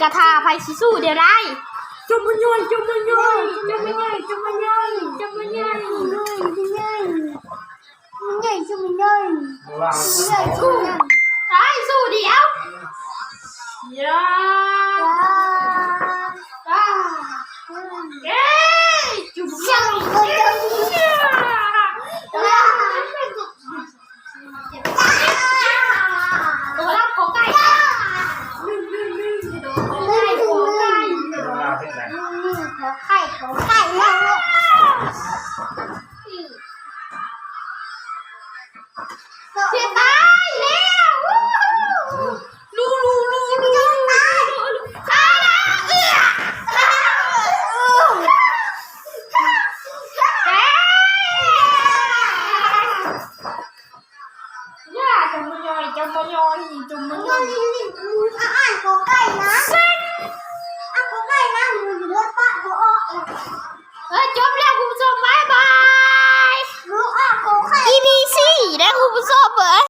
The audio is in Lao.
ກະຖ້າໃຜຊິສູ້ດຽວໄດ້. ຈຸມມັນຍ່ອຍ ຈຸມມັນຍ່ອຍ ຈຸມມັນຍ່ອຍ ຈຸມມັນຍ່ອຍ ຈຸມມັນຍ່ອຍ ຈຸມມັນຍ່ອຍ ຈຸມມັນຍ່ອຍ ຈຸມມັນຍ່ອຍ ໄດ້ສູ້ດຽວ. ຢ່າ ອ່າ ເອີຍ ຈຸມມັນຍ່ອຍ ໂຕຮັບຂໍໄກ່ ໂຕໄດ້ຂໍໄກ່ ຂໍໄຂ່ ຂໍໄກ່ ຊິຕາຍແລ້ວ ລູ ລູ ລູ ລູ ຕາຍແລ້ວ ເອືອ ເອີ ຢ່າ ຈົມມະຍອຍ ຈົມມະຍອຍ ຈົມມະຍອຍ ອ່ານຂໍໄກ່ນະ ອ່ານຂໍໄກ່ນະ ເລືອດປາດບໍ່ອອກ ເອີ ຈົບແລ້ວ ຄຸນຜູ້ຊົມ.